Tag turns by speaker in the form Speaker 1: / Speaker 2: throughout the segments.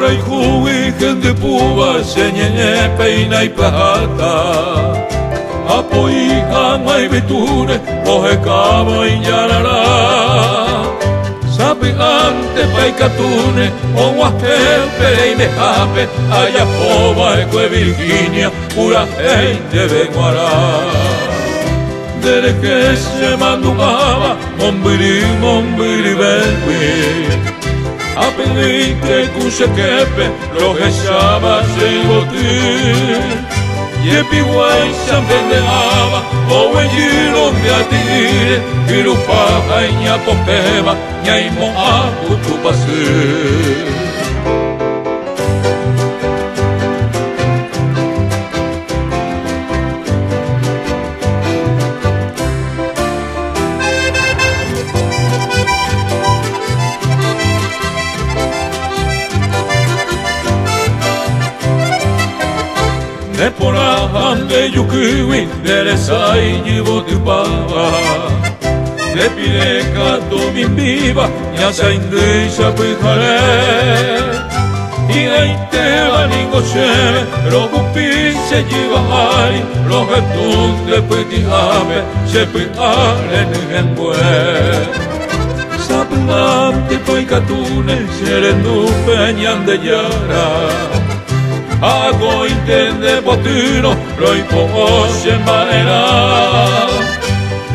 Speaker 1: Mborayhúgui hendypúva che ñe'ẽ péina ipyaháta. Apo'i hag̃ua yvytúre rohekávo ijararã. Sapy'ántepa ikatúne og̃uahẽ upe reimehápe ajapova'ekue Virginia purahéi ndéve g̃uarã. Nderehe chemandu'áva mombyry mombyryvégui. Apy'ỹinte ku che képe rohecháva che yvoty. Jepiguáicha mbende'áva oguejýrõ nde ati'ýre hyrupa ha iñapopéva ñaimo'ã ku Tupãsy. Neporã ha nde jukýgui nde resa ijyvotypáva, nde pire katu mimbíva ñasaindýicha pyhare. Hi'ãitéva ningo chéve rohupi che jyva ári, rohetũ nde pyti'ápe che py'a renyhẽngue. Sapy'ántepa ikatúne che rendu pe Ñandejára, ha akóinte nde potýrõ roipo'o che mba'erã.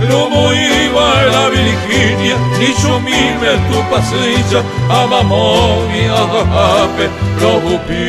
Speaker 1: Romoĩva la Virginia nichomíme Tupãsýicha ha mamómi ahahápe rohupi.